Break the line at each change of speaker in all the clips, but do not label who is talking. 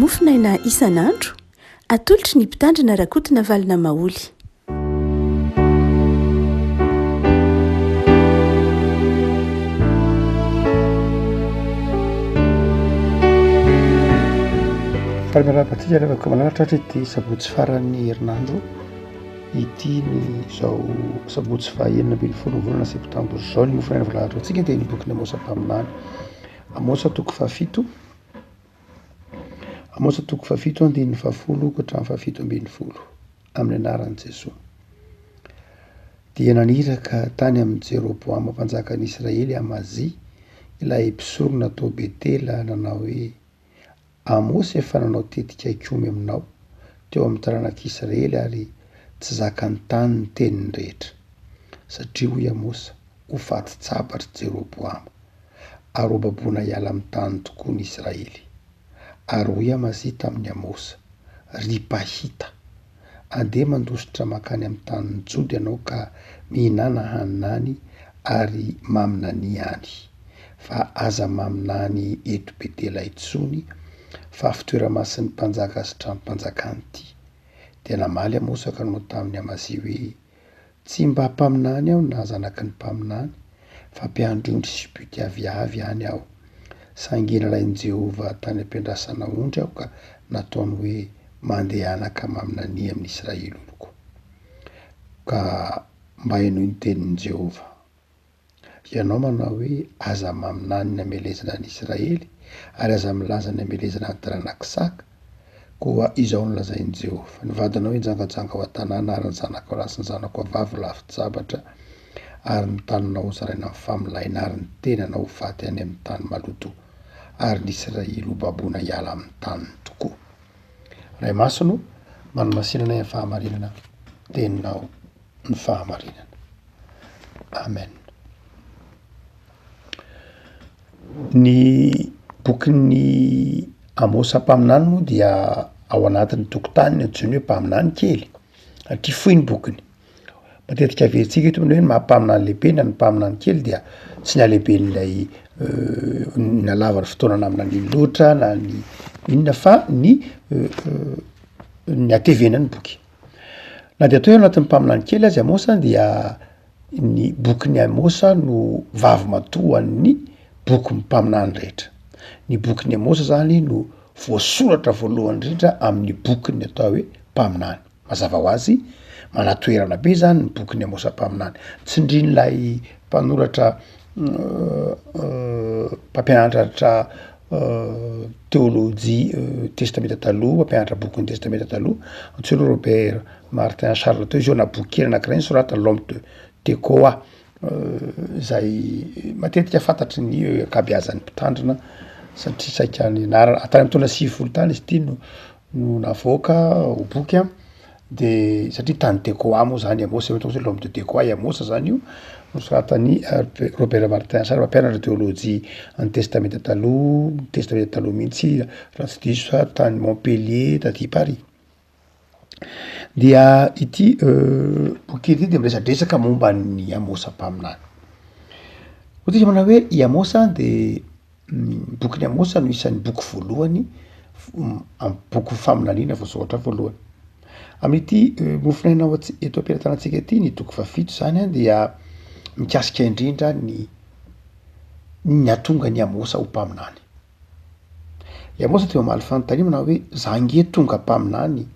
Mofonaina isan'andro, atolotry ny Mpitandrina Rakotonavalona Maholy.
Faly miarahaba antsika ry havako malala tratra ity sabotsy faran'ny herinandro ity ny izao sabotsy faha 16 ny volana septambra izao. Ny mofonaina voalahatra ho antsika dia ny bokin'i Amosa mpaminany. Amosa toko fahafito, Amosa toko fahafito andininy fahafolo ka hatramin'ny fahafito ambin'ny folo, amin'ny anaran'i Jesoa. Dia naniraka tany amin'i Jeroboama mpanjakan'i Israely Amazia, ilay mpisorona tao Betela, nanao hoe, Amosa efa nanao tetika hikomy aminao teo amin'ny taranak'Israely ary tsy zakan'ny tany ny teniny rehetra. Satria hoy Amosa, Ho faty tsabatr'i Jeroboama, ary hobaboina hiala amin'ny tany tokoa ny Israely. Ary hoy Amazia tamin'i Amosa, Ry mpahita, andeha mandositra mankany amin'ny tanin'i Joda ianao ka mihinàna hanina any ary maminania any, fa aza maminany eto Betela intsony, fa fitoera-masin'ny mpanjaka sy tranom-panjakany ity. Dia namaly Amosa ka nanao tamin'i Amazia hoe, Tsy mba mpaminany aho na zanaky ny mpaminany, fa mpiandry ondry sy mpioty aviavy ihany aho. Saingy nalain'i Jehovah tany am-piandrasana ondry aho ka nataony hoe, 'Mandehana ka maminania amin'i Israely oloko. Ka mba henoy ny tenin'i Jehovah. Ianao manao hoe, Aza maminany ny hamelezana an'i Israely, ary aza milaza ny hamelezana ny taranak'Isaka. Koa izao no lazain'i Jehovah, Ny vadinao hinjangajanga ao an-tanàna, ary ny zanakao lahy sy ny zanakao vavy ho lavin-tsabatra, ary ny taninao hozaraina amin'ny familaina, ary ny tenanao ho faty any amin'ny tany maloto, ary ny Israely hobaboina hiala amin'ny taniny tokoa. Ray Masina o, manamasina anay amin'ny fahamarinana, Teninao ny fahamarinana. Amen. Ny bokin'ny Amosa mpaminany moa dia ao anatin'ny tokotaniny antsoiny hoe mpaminany kely, satria fohy ny bokiny. Matetika averintsika eto ny hoe ny maha mpaminany lehibe na ny mpaminany kely dia tsy ny halehiben'ilay ny halavan'ny fotoana naminaniany loatra na ny inona fa ny ny hatevenan'ny boky. Na dia atao hoe anatin'ny mpaminany kely aza i Amosa dia ny bokin'i Amosa no vavimatoan'ny bokin'ny mpaminany rehetra. Ny bokin'i Amosa zany no voasoratra voalohany indrindra amin'ny bokin'ny atao hoe mpaminany. Mazava ho azy, manan-toerana be zany ny bokin'i Amosa mpaminany. Tsindrin'ilay mpanoratra mpampianatra teolojia testamenta taloha, mpampianatra bokin'ny testamenta taloha, antsoina hoe Robert Martin Charles teo izy io na boky kely anakiray nosoratany l'homme de Tekoa, zay matetika fantatry ny ankabeazan'ny mpitandrina satria saika nianarana tany amy taona 90 tany izy ity no no navoaka ho boky an. De satria tany Tekoa moa zany i Amosa, eo ataontsika hoe l'homme de Tekoa i Amosa zany io, nosoratan'i Robert Martin Charles, mpampianatra teolojia an'ny testamenta taloha, testamenta taloha mihitsy raha tsy diso aho tany Montpellier taty Paris. Dia ity boky ity de miresadresaka momba an'i Amosa mpaminany. Hoy tsika manao hoe i Amosa de Ny bokin'i Amosa no isan'ny boky voalohany amy boky faminaniana voasoratra voalohany. Amin'ity mofonaina ao ants- eto am-pelatanantsika ity ny toko fahafito zany an dia mikasika indrindra ny ny hahatonga an'i Amosa ho mpaminany. I Amosa dia mamaly fanontaniana manao hoe za nge tonga mpaminany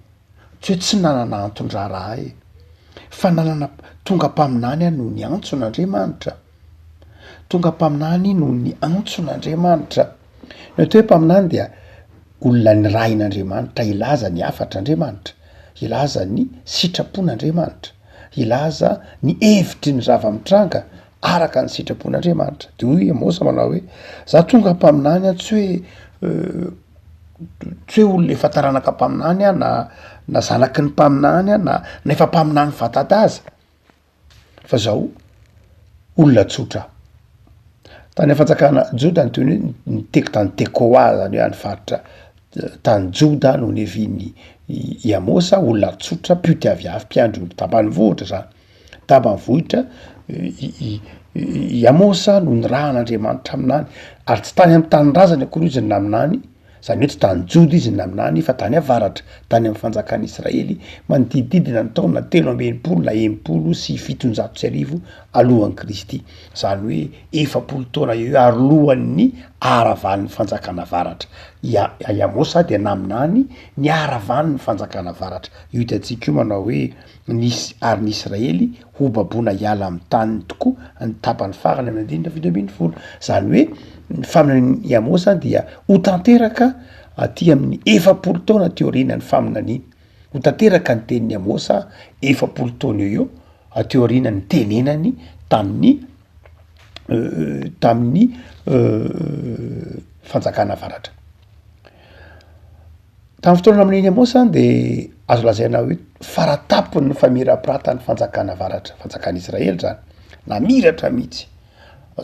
Tsy hoe tsy nanana anton-draharaha e, fa nanana, tonga mpaminany aho noho ny antson'Andriamanitra. Tonga mpaminany noho ny antson'Andriamanitra. Ny atao hoe mpaminany dia olona nirahin'Andriamanitra hilaza ny hafatr'Andriamanitra, hilaza ny sitrapon'Andriamanitra, hilaza ny hevitry ny zava-mitranga araka ny sitrapon'Andriamanitra. De hoy i Amosa manao hoe, za tonga mpaminany aho tsy hoe tsy hoe olona efa taranaka mpaminany aho na na zanaky ny mpaminany aho na na efa mpaminany fantadaza fa zaho olona tsotra aho. Tany amy fanjakana joda ny toy ny hoe niteky tany Tekoa zany hoe any faritra tany Joda no niavian'i i Amosa, olona tsotra mpioty aviavy mpiandry omby tambanivohitra zany, tambanivohitra i i Amosa no nirahan'Andriamanitra haminany ary tsy tany amy tanindrazany akory izy no naminany. Izany hoe tsy tany Joda izy no naminany fa tany avaratra, tany amin'ny fanjakan'i Israely, manodidididina ny taona 63 na 1760 alohan'i Kristy. Izany hoe 40 taona eo eo alohan'ny haharavan'ny fanjakana avaratra. I I Amosa dia naminany ny haharavan'ny fanjakana avaratra. Io hitantsika io manao hoe nisy ary ny Israely hobaboina hiala amin'ny taniny tokoa ny tapany farany amin'ny andininy 17. Izany hoe ny faminanian'i Amosa dia ho tanteraka aty amin'ny 40 taona aty aorianan'ny faminaniana. Ho tanteraka ny tenin'i Amosa 40 taona eo eo aty aorianan'ny nitenenany tamin'ny tamin'ny fanjakana avaratra. Tamin'ny fotoana namonoan'i Amosa de azo lazaina hoe faratampony ny famirapiratan'ny fanjakana avaratra, fanjakan'i Israely zany, namiratra mihitsy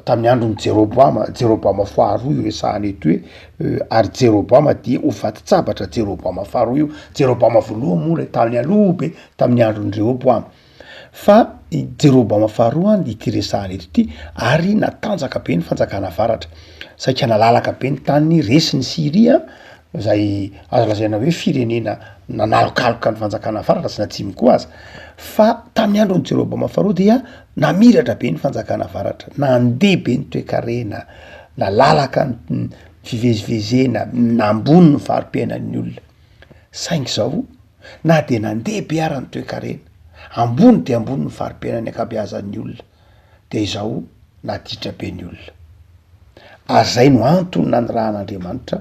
tamin'ny andron'i Jeroboama, Jeroboama faharoa io resahana eto hoe ary Jeroboama dia ho fatin-tsabatra Jeroboama faharoa io, Jeroboama voalohany moa le tany aloha be tamin'ny andron'i Rehoboama. Fa i Jeroboama faharoa an ity resahana eto ity ary natanjaka be ny fanjakana avaratra. Saika nalalaka be ny taniny, resy ny Syria izay azo lazaina hoe firenena nanalokaloka ny fanjakana avaratra sy ny atsimo koa aza. Fa tamin'ny andron'i Jeroboama faharoa dia namiratra be ny fanjakana avaratra, nandeha be ny toekarena, nalalaka ny fivezivezena, nambony ny fari-piainan'ny olona. Saingy izao Na dia nandeha be ara ny toekarena, ambony dia ambony ny fari-piainan'ny ankabeazan'ny olona, dia izao naditra be ny olona. Ary izay no antony nanirahan'Andriamanitra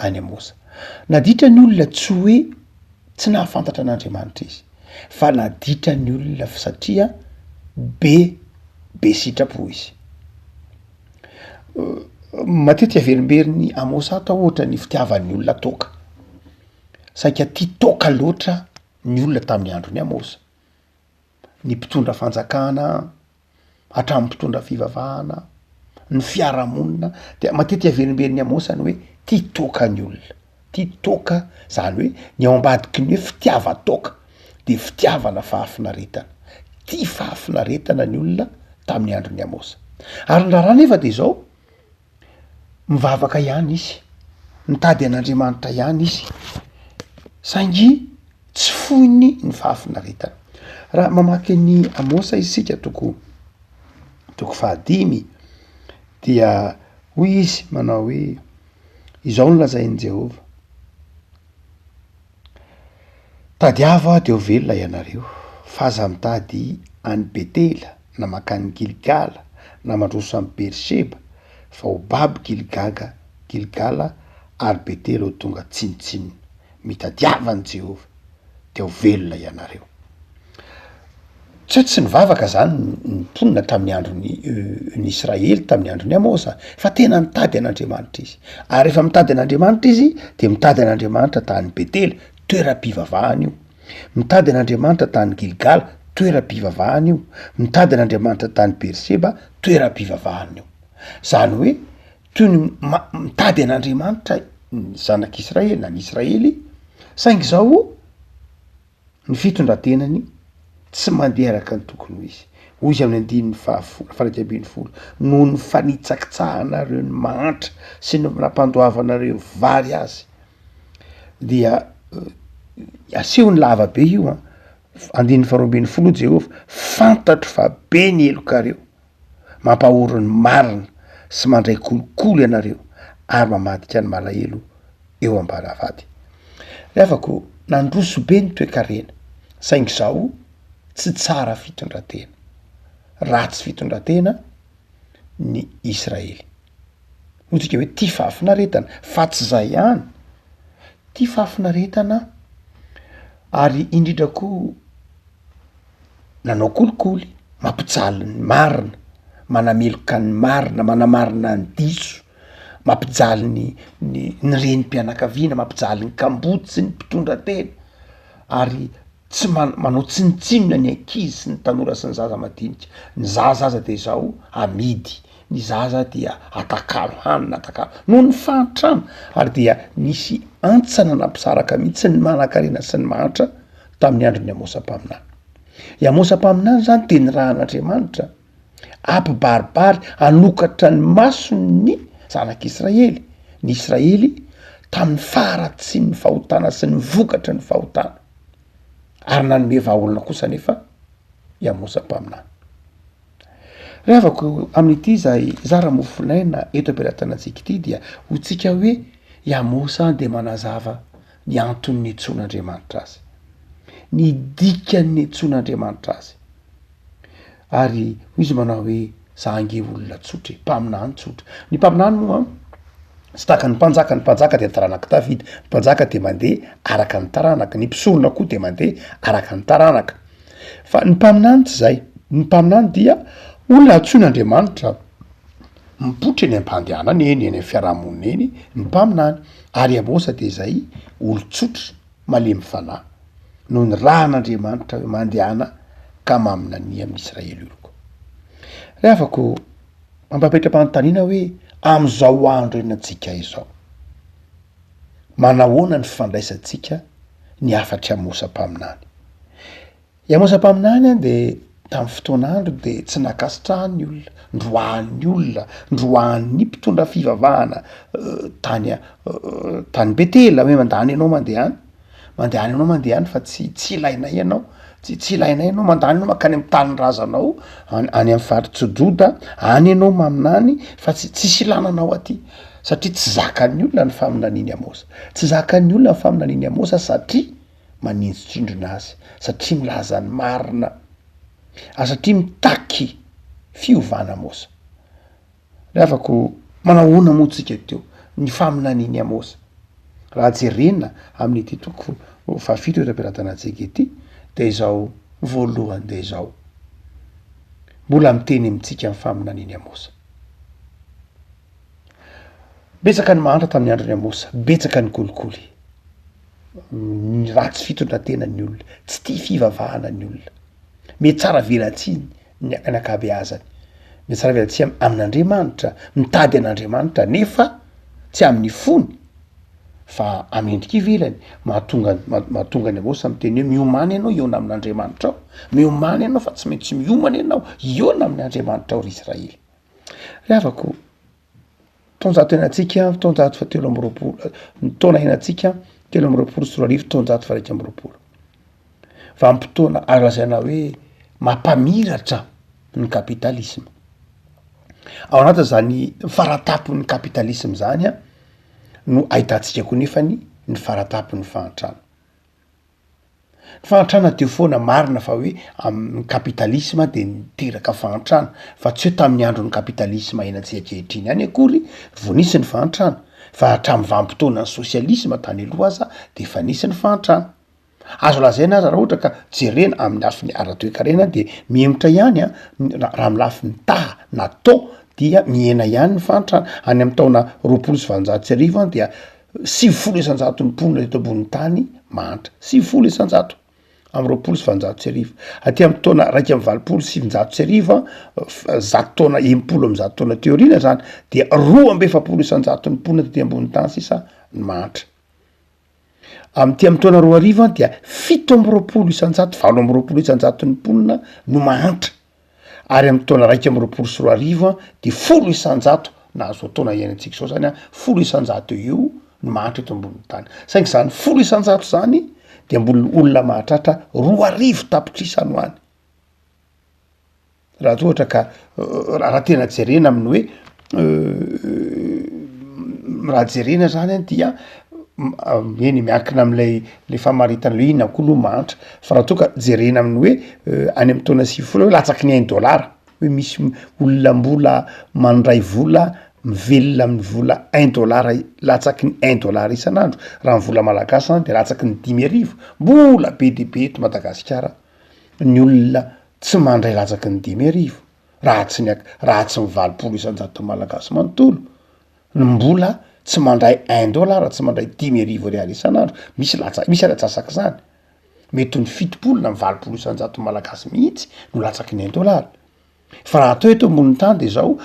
an'i Amosa. Naditra ny olona tsy hoe tsy nahafantatra an'Andriamanitra izy, fa naditra ny olona satria be be sitrapo izy. Matetika averimberin'i Amosa ato ohatra ny fitiavan'ny olona toaka. Saika tia toaka loatra ny olona tamin'ny andron'i Amosa. Ny mpitondra fanjakana, hatramin'ny mpitondra fivavahana, ny fiarahamonina dia matetika averimberin'i Amosa ny hoe tia toaka ny olona, tia toaka zany hoe ny ao ambadiky ny hoe fitiavan-toaka de fitiavana fahafinaretana, tia fahafinaretana ny olona tamin'ny andron'i Amosa. Ary ny raharaha nefa de zao, Mivavaka ihany izy, mitady an'Andriamanitra ihany izy, saingy tsy foiny ny fahafinaretana. Raha mamaky an'i Amosa isika toko toko fahadimy dia hoy izy manao hoe, izao no lazain'i Jehovah, Tadiavo aho dia ho velona ianareo, fa aza mitady any Betela, na mankany Gilgala, na mandroso any Beersheba, fa ho babo Gilgaga, Gilgala, ary Betela ho tonga tsinontsinona. Mitadiava an'i Jehovah, dia ho velona ianareo. Tsy hoe tsy nivavaka zany ny mponina tamin'ny andron'ny ny Israely tamin'ny andron'i Amosa fa tena nitady an'Andriamanitra izy. Ary rehefa mitady an'Andriamanitra izy de mitady an'Andriamanitra tany Betela, toeram-pivavahana io. Mitady an'Andriamanitra tany Gilgala, toeram-pivavahana io. Mitady an'Andriamanitra tany Berseba, toeram-pivavahana io. Zany hoe toy ny ma- mitady an'Andriamanitra ny zanak'Israely na ny Israely saingy zao ny fitondrantenany tsy mandeha araka ny tokony ho izy. Hoy izy amin'ny andininy fahafolo, faha-11, Noho ny fanitsakitsahanareo ny mahantra sy ny nampandoavanareo vary azy, dia asehony lava be io an, andininy faharoa ambin'ny folo, hoy Jehovah, fantatro fa be ny helokareo, mampahory ny marina sy mandray kolikoly ianareo ary mamadika ny malahelo eo am-baravady. Ry havako, nandroso be ny toekarena, saingy izao tsy tsara fitondratena. Ratsy fitondratena ny Israely. Hoy tsika hoe tia fahafinaretana, fa tsy zay ihany, tia fahafinaretana ary indrindra koa nanao kolikoly, mampijaly ny marina, manameloka ny marina, manamarina ny diso, mampijaly ny ny ny renim-pianakaviana, mampijaly ny kamboty sy ny mpitondra tena ary tsy man- manao tsinontsinona ny ankizy sy ny tanora sy ny zaza madinika, ny zaza aza de zao amidy, ny zaza dia atakalo hanina, atakalo noho ny fahantrana ary dia nisy antsana nampisaraka mihitsy ny manankarena sy ny mahantra tamin'ny andron'i Amosa mpaminany. I Amosa mpaminany zany dia nirahan'Andriamanitra hampibaribary, hanokatra ny mason'ny zanak'Israely, ny Israely. tamin'ny faharatsian'ny fahotana sy ny vokatry ny fahotana. Ary nanome vahaolana kosa anefa i Amosa mpaminany. Ry havako, amin'ity izay zara mofonaina eto am-pelatanantsika ity dia ho tsika hoe i Amosa dia manazava ny antony niantsoan'Andriamanitra azy, ny dikan'ny niantsoan'Andriamanitra azy. Ary hoy izy manao hoe, za ange olona tsotra e, mpaminany tsotra. Ny mpaminany moa an, tsy tahaka ny mpanjaka, ny mpanjaka dia taranak'i Davida, ny mpanjaka dia mandeha araka ny taranaka, ny mpisorona koa dia mandeha araka ny taranaka. Fa ny mpaminany tsy zay, ny mpaminany dia olona antsoin'Andriamanitra mipoitra eny am-pandehanana eny, eny amin'ny fiarahamonina eny ny mpaminany, ary Amosa dia zay olon-tsotra malemy fanahy no nirahan'Andriamanitra hoe mandehana ka maminania amin'i Israely oloko. Ry havako, mampapetra-panontaniana hoe amin'izao andro iainantsika izao, manahoana ny fandraisantsika ny hafatr'i Amosa mpaminany? I Amosa mpaminany dia tamin'ny fotoan'andro dia tsy nankasitrahan'ny olona, ndroahan'ny olona, ndroahan'ny mpitondra fivavahana tany tany Betela hoe mandany ianao mandeha any, mandehana ianao mandeha any fa tsy tsy ilainay ianao, tsy tsy ilainay ianao, mandany ianao mankany amin'ny tanindrazanao any any amin'ny faritr'i Joda, any ianao maminany fa tsy tsisy ilana anao aty, satria tsy zakan'ny olona ny faminanian'i Amosa, tsy zakan'ny olona ny faminanian'i Amosa satria maninjotsindrona azy, satria milaza ny marina, ary satria mitaky fiovana Amosa. Ry havako, manahoana moa tsika teo ny faminanian'i Amosa? Raha jerena amin'ity toko fahafito eto am-pelatanantsika ity, dia izao voalohany dia izao, mbola miteny amintsika ny faminanian'i Amosa. Betsaka ny mahantra tamin'ny andron'i Amosa, betsaka ny kolikoly, ny ratsy fitondratena ny olona, tsy tia fivavahana ny olona, mihatsara velatsihy ny ny ankabeazany. Mihatsaravelatsihy amin'Andriamanitra, mitady an'Andriamanitra nefa tsy amin'ny fony fa amin'ny endrika ivelany. Mahatonga mahatonga an'i Amosa miteny hoe miomàna ianao hihaona amin'Andriamanitrao, miomàna ianao fa tsy maintsy miomana ianao hihaona amin'ny Andriamanitrao ry Israely. Ry havako, taonjato iainantsika, taonjato fahatelo amby roapolo, ny taona iainantsika 2023, taonjato faha-21. Vanim-potoana azo lazaina hoe mampamiratra ny kapitalisma. Ao anatin'izany faratapon'ny kapitalisma zany an, no ahitantsika koa nefany ny faratapon'ny fahantrana. Ny fahantrana teo foana, marina fa hoe amin'ny kapitalisma de niteraka fahantrana, fa tsy hoe tamin'ny andron'ny kapitalisma iainantsika ankehitriny ihany akory vao nisy ny fahantrana, fa hatramin'ny vanim-potoanan'ny sosialisma tany aloha aza de efa nisy ny fahantrana. Azo lazaina aza raha ohatra ka jerena amin'ny lafiny ara-toekarena de mihemotra ihany an, raha amin'ny lafiny taha na taux dia mihena ihany ny fahantrana, any amin'ny taona 1820 an dia 90 isan-jaton'ny mponina eto ambonin'ny tany mahantra, 90% amin'ny 1820, aty amin'ny taona 1981 an, zato taona, 160 taona aty aoriana zany dia 42 isan-jaton'ny mponina tety ambonin'ny tany sisa ny mahantra. Amin'ity amin'ny taona 2000 dia 27%, 28 isan-jaton'ny mponina no mahantra, ary amin'ny taona 2021 dia 10% na izao taona iainantsika izao zany an, 10% eo eo no mahantra eto ambonin'ny tany. Saingy izany 10% izany dia mbola olona mahatratra 2000 tapitrisa any ho any. Raha toa ohatra ka raha tena jerena amin'ny hoe raha jerena zany an dia eny e miankina am'lay le famaritana hoe inona koa aloha mahantra fa raha toa ka jerena amin'ny hoe any amy taona 90 hoe latsaky ny un dollar hoe misy olona mbola mandray vola mivelona amin'ny vola un dollar latsaky ny un dollar isan'andro, raha ny vola malagasy zany de latsaky ny 5000, mbola be dia be eto Madagasikara ny olona tsy mandray latsaky ny 5000, raha tsy ny raha tsy ny 80 isan-jaton'ny malagasy manontolo no mbola tsy mandray un dollar, tsy mandray 5000 ariary isan'andro, misy latsa- misy ary antsasak'izany, mety ho ny 70 na ny 80 isan-jaton'ny malagasy mihitsy no latsaky ny un dollar. Fa raha atao eto ambonin'ny tany de zao,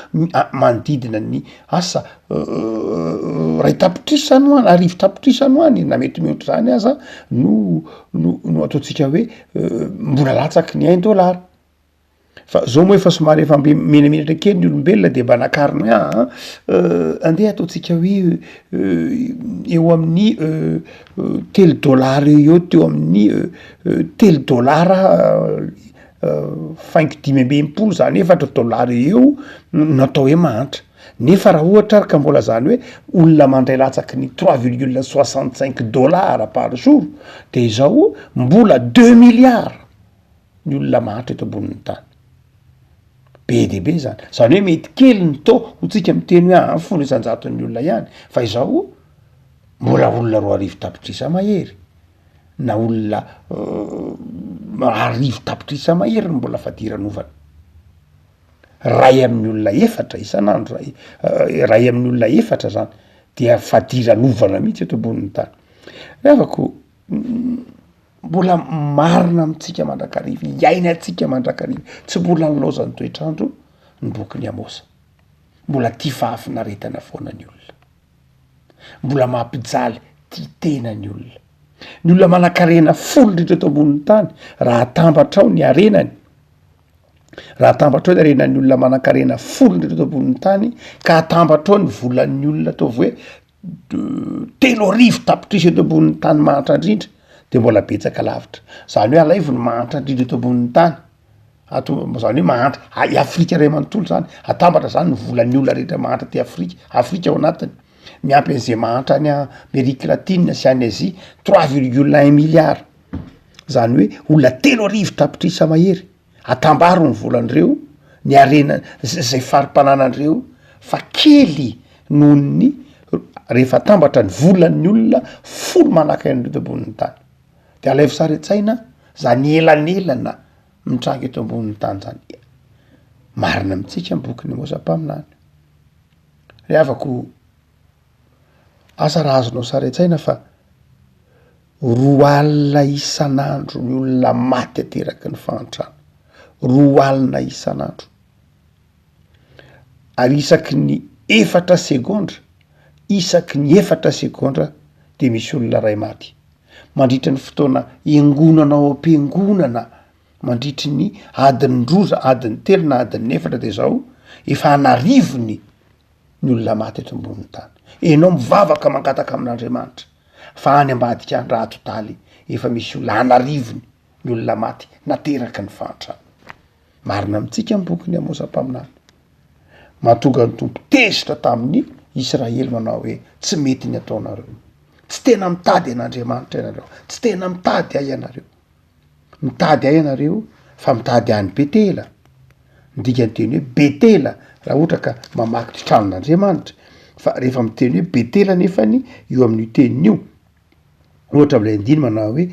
manodidina ny asa iray tapitrisa any ho any, arivo tapitrisa any ho any na mety mihoatra zany aza no no no ataontsika hoe mbola latsaky ny un dollar. Fa zao moa efa somary efa mbe menamenatra kely ny olombelona de mba nakariny hoe aa andeha ataontsika hoe eo amin'ny telo dollars eo eo teo amin'ny telo dollars faingo 65 zany hoe efatra dollars eo eo no atao hoe mahantra, nefa raha ohatra ary ka mbola zany hoe olona mandray latsaky ny trois virgule soixante cinq dollars par jour de izao mbola deux milliards ny olona mahantra eto ambonin'ny tany, be de be zany, zany hoe mety kely ny taux ho tsika miteny hoe aa 10 isan-jaton'ny olona ihany fa izao mbola olona 2000 tapitrisa mahery na olona 1000 tapitrisa mahery no mbola fadiranovana, ray amin'ny olona efatra isan'andro ray ray amin'ny olona efatra zany dia fadiranovana mihitsy eto ambonin'ny tany, ry havako Mbola marina amintsika mandrakariva, iainantsika mandrakariva, tsy mbola nilaozan'ny toetr'andro ny bokin'i Amosa. Mbola tia fahafinaretana foana ny olona. Mbola mampijaly tia tena ny olona. Ny olona manan-karena folo indrindra eto ambonin'ny tany, raha atambatra ao ny harenany, raha atambatra ao ny harenan'ny olona manan-karena folo indrindra eto ambonin'ny tany, ka atambatra ao ny volan'ny olona ataovy hoe 3000 tapitrisa eto ambonin'ny tany mahantra indrindra de mbola betsaka lavitra, zany hoe alaivo ny mahantra indrindra eto ambonin'ny tany, ato zany hoe mahantra i Afrika ray manontolo zany, atambatra zany ny volan'ny olona rehetra mahantra aty Afrika, Afrika ao anatiny, miampy an'izay mahantra any Amerique latine sy any Asie, trois virgule un milliard, zany hoe olona 3000 tapitrisa mahery. Atambaro ny volan'ireo, ny harena zay fari-pananan'ireo fa kely noho ny rehefa atambatra ny volan'ny olona folo manahaka an'ireo eto ambonin'ny tany. De alaivo sary an-tsaina zany elanelana mitranga eto ambonin'ny tany zany. Marina amintsika ny bokin'i Amosa mpaminany. Ry havako, asa raha azonao sary an-tsaina fa 20 isan'andro ny olona maty ateraky ny fahantrana, 20 isan'andro, ary isaky ny efatra segondra, isaky ny efatra segondra de misy olona ray maty, mandritra ny fotoana iangonana ao am-piangonana, mandritry ny adiny roa za adiny telo na adiny efatra de zao efa an'arivony ny olona maty eto ambonin'ny tany, enao mivavaka mangataka amin'Andriamanitra. Fa any ambadika any raha atotaly efa misy olona an'arivony ny olona maty nateraky ny fahantrana. Marina amintsika ny bokin'i Amosa mpaminany. Mahatonga ny Tompo tezitra tamin'ny Israely manao hoe tsy mety ny ataonareo. Tsy tena mitady an'Andriamanitra ianareo. Tsy tena mitady ahy ianareo. Mitady ahy ianareo fa mitady any Betela. Ny dikan'ny teny hoe Betela raha ohatra ka mamaky ty tranon'Andriamanitra fa rehefa miteny hoe Betela nefany io amin'io teniny io, ohatra am'ilay andiny manao hoe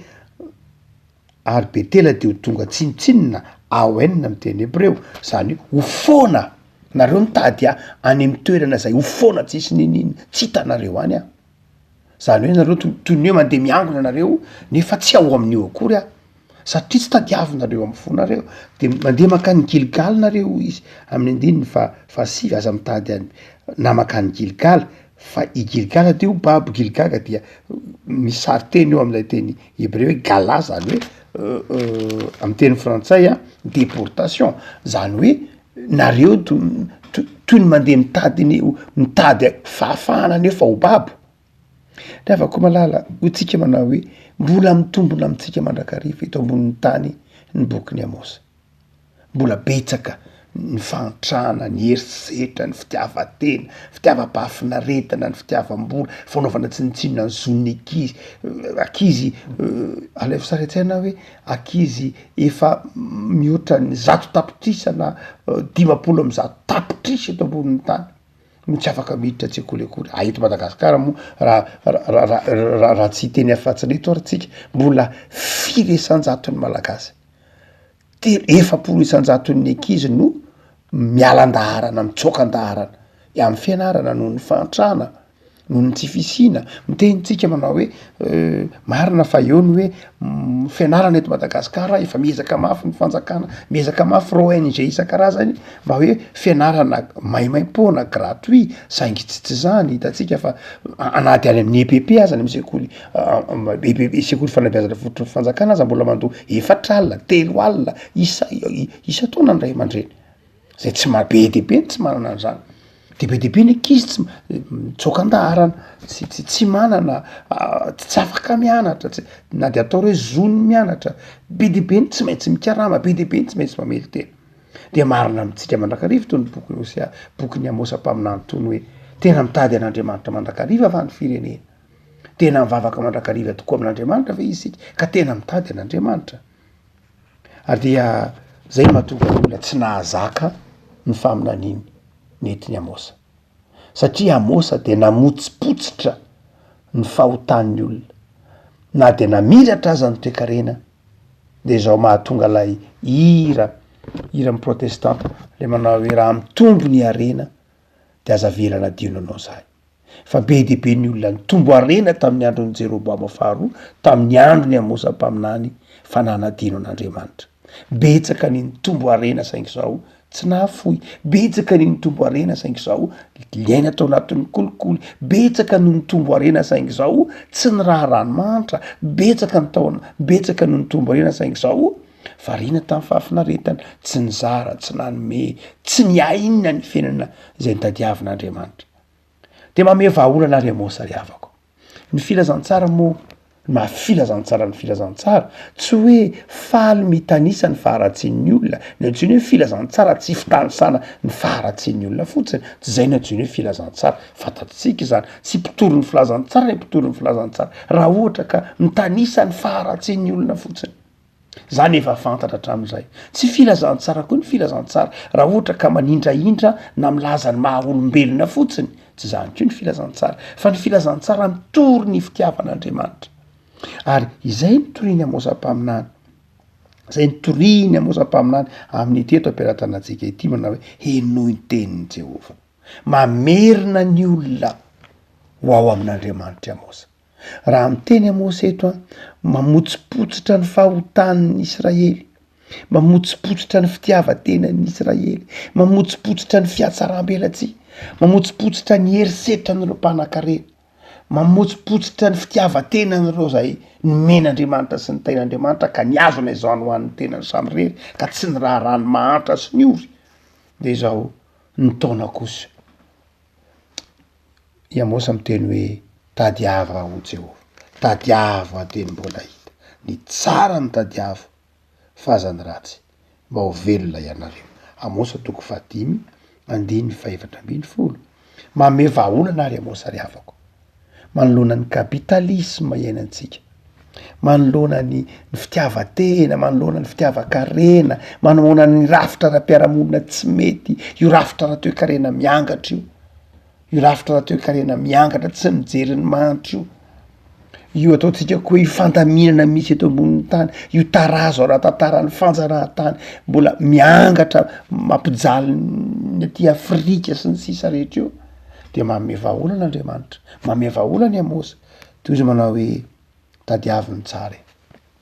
ary Betela de ho tonga tsinontsinona, awen amy teny hebreo, zany hoe ho foana, nareo mitady ahy any amy toerana zay ho foana tsisy n'inon'inona, tsy hitanareo any aho. Zany hoe nareo to- toy ny hoe mandeha miangona nareo nefa tsy ao amin'io akory aho, satria tsy tadiavinareo amin'ny fonareo, de mandeha mankany Gilgala nareo hoy izy amin'ny andininy faha- fahasivy, aza mitady any na mankany Gilgala, fa i Gilgala dia ho babo, Gilgaga dia misy sarinteny eo amin'ilay teny hebreo hoe gala zany hoe amin'ny teny frantsay a déportation, zany hoe Nareo to toy ny mandeha mitady ny mitady fahafahana nefa ho babo. Ry havako malala, hoy tsika manao hoe mbola mitombona amintsika mandrakariva eto ambonin'ny tany ny bokin'i Amosa. Mbola betsaka ny fahantrana, ny herisetra, ny fitiavan-tena, fitiavam-pahafinaretana, ny fitiavam-bola, fanaovana tsinontsinona ny zon'ny ankizy, ankizy alaivo sary an-tsaina hoe ankizy efa mihoatra ny 100 tapitrisa na 150 tapitrisa eto ambonin'ny tany no tsy afaka miditra an-tsekoly akory, ah eto Madagasikara moa raha raha raha tsy hiteny afa-tsy ny eto ary tsika mbola firy isan-jaton'ny malagasy, telo 40 isan-jaton'ny ankizy no miala an-daharana mitsoaka an-daharana amin'ny fianarana noho ny fahantrana. Noho ny tsy fisiana, miteny tsika manao hoe marina fa eo ny hoe fianarana eto Madagasikara efa miezaka mafy ny fanjakana, miezaka mafy reo ONG isan-karazany mba hoe fianarana maimaimpoana gratuit saingy tsy tsy zany, hitantsika fa na de any amin'ny EPP aza any amy sekoly EPP sekoly fanabeazana fototry ny fanjakana aza mbola mandoa efatra alina, telo alina isa- isan-taona ny ray aman-dreny. Zay tsy ma- be dia be ny tsy manana an'zany, de be dia be ny ankizy tsy mitsoaka an-daharana, tsy tsy tsy manana tsy afaka mianatra, tsy na de atao hoe zony ny mianatra, be dia be ny tsy maintsy mikarama, be dia be ny tsy maintsy mamelon-tena. De marina amintsika mandrakariva itony bokin'i Hosea, bokin'i Amosa mpaminany itony hoe tena mitady an'Andriamanitra mandrakariva va ny firenena? Tena mivavaka mandrakariva tokoa amin'Andriamanitra ve isika ka tena mitady an'Andriamanitra? Ary dia zay no mahatonga ny olona tsy nahazaka ny faminaniany nentin'i Amosa. Satria Amosa dia namotsipotsitra ny fahotan'ny olona. Na dia namiratra aza ny toekarena, dia izao mahatonga ilay hira, hiran'ny protestanta, le manao hoe raha mitombo ny harena dia aza avela hanadino anao zahay. Fa be dia be ny olona nitombo harena tamin'ny andron'i Jeroboama faharoa, tamin'ny andron'i Amosa mpaminany, fa nanadino an'Andriamanitra. Betsaka ny nitombo harena saingy izao tsy nahafoy. Betsaka ny nitombo harena saingy izao niaina tao anatin'ny kolikoly. Betsaka no nitombo harena saingy izao tsy niraharaha ny mahantra. Betsaka ny tao, betsaka no nitombo harena saingy izao variana tamin'ny fahafinaretana, tsy nizara, tsy nanome, tsy niaina ny fiainana izay notadiavin'Andriamanitra. De mamehy vahaolana ary Amosa ry havako. Ny filazantsara moa, ny maha filazantsara ny filazantsara, tsy hoe faly mitanisa ny faharatsian'ny olona, ny antsoiny hoe filazantsara tsy fitanisana ny faharatsian'ny olona fotsiny, tsy zay ny antsoiny hoe filazantsara, fantatsika izany, tsy mpitory ny filazantsara ny mpitory ny filazantsara raha ohatra ka mitanisa ny faharatsian'ny olona fotsiny. Zany efa fantatra hatramin'izay. Tsy filazantsara koa ny filazantsara raha ohatra ka manindrahindra na milaza ny maha olombelona fotsiny, tsy zany koa ny filazantsara fa ny filazantsara mitory ny fitiavan'Andriamanitra. Ary izay nitorian'i Amosa mpaminany, izay nitorian'i Amosa mpaminany amin'ity eto am-pelatanantsika ity manao hoe henoy ny tenin'i Jehovah. Mamerina ny olona ho ao amin'Andriamanitra i Amosa. Raha miteny Amosa eto an, mamotsipotsitra ny fahotan'ny Israely, mamotsipotsitra ny fitiavan-tenan'ny Israely, mamotsipotsitra ny fihatsaram-belatsihy, mamotsipotsitra ny herisetran'ireo mpanankarena, mamotsipotsitra ny fitiavan-tenan'ireo izay nomen'Andriamanitra sy nitain'Andriamanitra ka nihazona izany ho an'ny tenany samirery ka tsy niraharaha ny mahantra sy ny ory, dia izao nitaona kosa. I Amosa miteny hoe, Tadiavo aho, Jehovah, tadiavo aho dieny mbola hita. Ny tsara no tadiavo, fa aza ny ratsy, mba ho velona ianareo. Amosa toko fahadimy, andininy fahefatra ambin'ny folo. Manome vahaolana ary Amosa ry havako, manoloana ny kapitalisma iainantsika, manoloana ny ny fitiavan-tena, manoloana ny fitiavan-karena, manoloana ny rafitra ara-piarahamonina tsy mety, io rafitra ara-toekarena miangatra io. Io rafitra ara-toekarena miangatra tsy mijery ny mahantra io, io ataontsika koa hoe io fandaminana misy eto ambonin'ny tany, io tarazo ara-tantaran'ny fanjanahantany mbola miangatra mampijaly ny aty Afrika sy ny sisa rehetra io, de manome vahaolana Andriamanitra, manome vahaolana i Amosa, toy izy manao hoe tadiavo ny tsara e.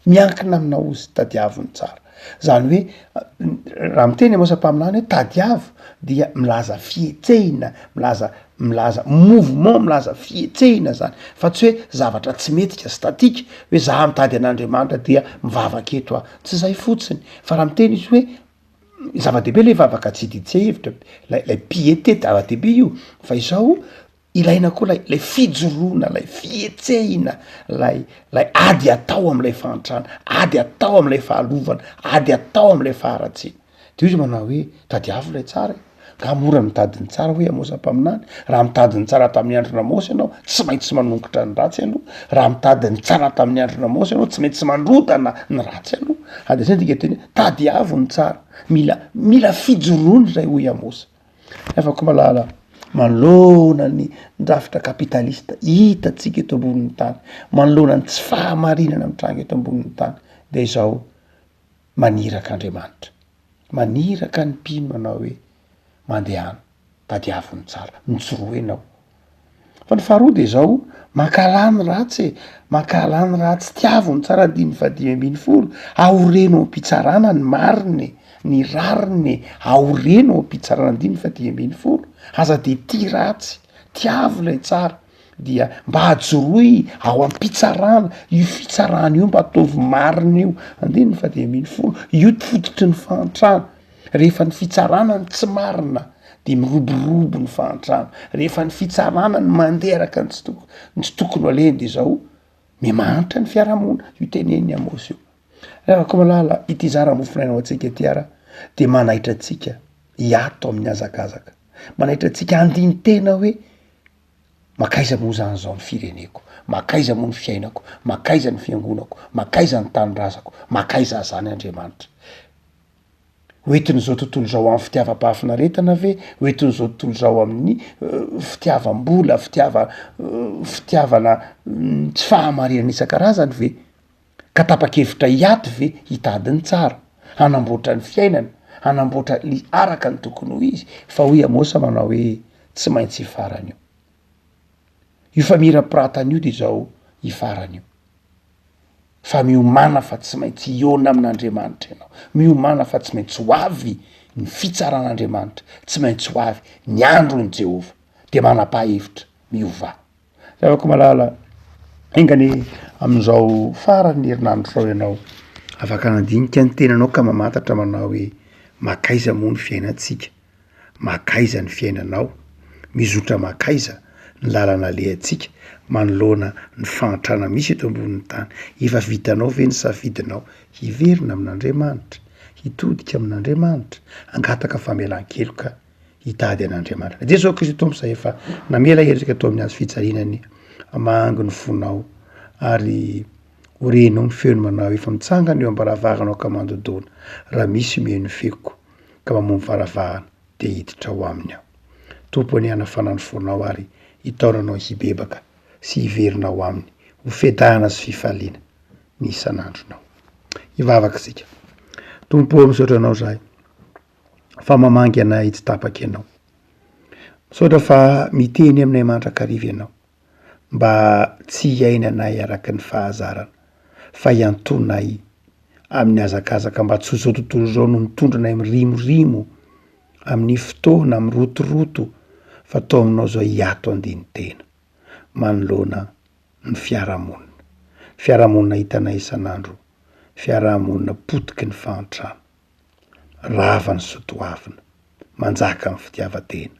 Miankina aminao ozy tadiavo ny tsara. Zany hoe raha miteny Amosa mpaminany hoe tadiavo dia milaza fihetsehina, milaza milaza mouvement, milaza fihetsehina zany fa tsy hoe zavatra tsy mety ka statique hoe za mitady an'Andriamanitra dia mivavaka eto aho, tsy zay fotsiny fa raha miteny izy hoe zava-dehibe le vavaka tsy idintse hevitra lay lay piété zava-dehibe io fa izao Ilaina koa lay lay fijoroana, lay fihetsehina, lay lay ady atao am'lay fahantrana, ady atao am'lay fahalovana, ady atao am'lay faharatsiana. De hoy izy manao hoe, tadiavo lay tsara e, nga mora mitady ny tsara hoy Amosa mpaminany, raha mitady ny tsara tamin'ny andron'Amosa ianao, tsy maintsy manongotra ny ratsy aloha, raha mitady ny tsara tamin'ny andron'Amosa ianao, tsy maintsy mandrodana ny ratsy aloha, ary de zay ny dikateny hoe tadiavo ny tsara, mila mila fijoroana izay hoy Amosa. Nefa koa malala, manoloana ny drafitra kapitalista hitantsika eto ambonin'ny tany, manoloana ny tsy fahamarinana mitranga eto ambonin'ny tany, de izao maniraka Andriamanitra, maniraka ny mpino manao hoe mandehana, tadiavo ny tsara, mijoroa ianao. Fa ny faharoa de zao, mankahalà ny ratsy e, mankahalà ny ratsy, tiavo ny tsara andininy fahadimy ambinifolo, aoreno am-pitsarana ny marina e, ny rariny e, aoreno am-pitsarana andininy fahadimy ambinifolo, aza de tia ratsy, tiavo ilay tsara, dia mba ajoroy ao am-pitsarana, io fitsarana io mba ataovy marina io, andininy fahadimy ambinifolo, io fototry ny fahantrana. Rehefa ny fitsarana no tsy marina de miroborobo ny fahantrana, rehefa ny fitsarana no mandeha araka ny tsy toko- ny tsy tokony ho alehany de zao mihamahantra ny fiarahamonina, io tenenin'i Amosy io. Ry havako malala, ity zara mofonaina ho antsika ity ara de manaitra antsika hiato amin'ny hazakazaka, manaitra antsika handini-tena hoe makaiza moa zany zao ny fireneko, makaiza moa ny fiainako, makaiza ny fiangonako, makaiza ny tanindrazako, makaiza zany Andriamanitra. Ho entin'izao tontolo izao amin'ny fitiavam-pahafinaretana ve? Ho entin'izao tontolo izao amin'ny fitiavam-bola, fitiava- fitiavana tsy fahamarinana isan-karazany ve? Ka tapa-kevitra hiady ve hitady ny tsara, hanamboatra ny fiainana, hanamboatra ny araka ny tokony ho izy? Fa hoy Amosa manao hoe, tsy maintsy hifarana io. Io famirapiratana io de izao hifarana io. Fa miomàna fa tsy maintsy hihaona amin'Andriamanitra ianao, miomàna fa tsy maintsy ho avy ny fitsaran'Andriamanitra, tsy maintsy ho avy ny andron'i Jehovah, de manapaha hevitra, miovà. Ry havako malala, enga anie amin'izao faran'ny herinandro izao ianao afaka nandinika ny tenanao ka mamantatra manao hoe makaiza moa ny fiainantsika? Makaiza ny fiainanao? Mizotra makaiza ny lalana alehantsika manoloana ny fahantrana misy eto ambonin'ny tany? Efa vitanao ve ny safidinao hiverina amin'Andriamanitra, hitodika amin'Andriamanitra, hangataka famelan-keloka, hitady an'Andriamanitra? Jesoa Kristy Tompo izay efa namela heloka teo amin'ny hazo fijaliana anie hamangy ny fonao ary ho renao ny feony manao efa mitsangana eo am-baravaranao ka mandodona raha misy mihaino ny feoko ka mamoha ny varavahana dia hiditra ao aminy aho. Tompo anie hanafana ny fonao ary hitaona anao hibebaka sy hiverina ao aminy ho fiadahana sy fifaliana ny isan'andronao. Hivavaka isika. Tompo ô misaotra anao zahay fa mamangy anay tsy tapaka ianao. Misaotra fa miteny aminay mandrakariva ianao mba tsy hiainanay araka ny fahazarana fa hiantonay amin'ny hazakazaka mba tsy ho izao tontolo izao no mitondra anay mirimorimo amin'ny fotoana mirotoroto fa tao aminao izao hiato andinin-tena manoloana ny fiarahamonina. Fiarahamonina hitanay isan'andro, fiarahamonina potiky ny fahantrana, rava ny soatoavina, manjaka ny fitiavan-tena,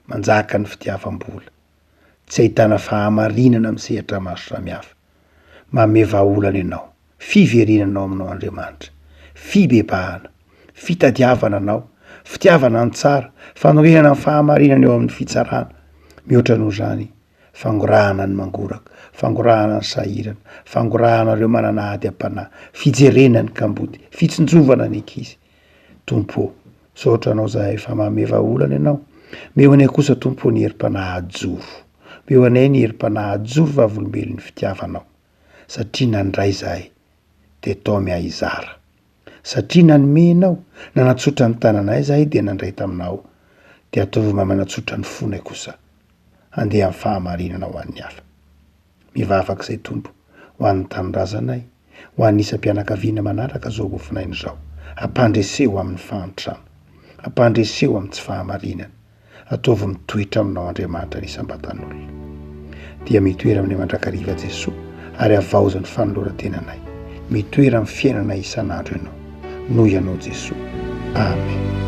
manjaka ny fitiavam-bola, tsy ahitana fahamarinana amin'ny sehatra maro samihafa. Manome vahaolana ianao, fiverenana ao aminao Andriamanitra, fibebahana, fitadiavana anao, fitiavana ny tsara, fanorenana ny fahamarinana eo amin'ny fitsarana, mihoatra noho izany, fangorahana ny mangoraka, fangorahana ny sahirana, fangorahana ireo manana ady am-panahy, fijerena ny kamboty, fitsinjovana ny ankizy. Tompo ô, misaotra Anao zahay fa manome vahaolana Ianao. Meo anay kosa Tompo ô ny herim-panahy hajoro. Meo anay ny herim-panahy hajoro vavolombelon'ny fitiavanao. Satria nandray zahay, dia taomy ahy hizara. Satria nanome Ianao, nanatsotra ny tananay zahay dia nandray taminao, dia ataovy mba manatsotra ny fonay kosa handeha amin'ny fahamarinana ho an'ny hafa. Mivavaka izay Tompo ho an'ny tanindrazanay, ho an'ny isam-pianakaviana manaraka izao mofonaina izao. Ampandreseho amin'ny fahantrana. Ampandreseho amin'ny tsy fahamarinana. Ataovy mitoetra aminao Andriamanitra ny isam-batan'olona. Dia mitoera aminay mandrakariva Jesoa ary havaozy ny fanoloran-tenanay. Mitoera amin'ny fiainanay isan'andro Ianao. Noho Ianao Jesoa. Amen.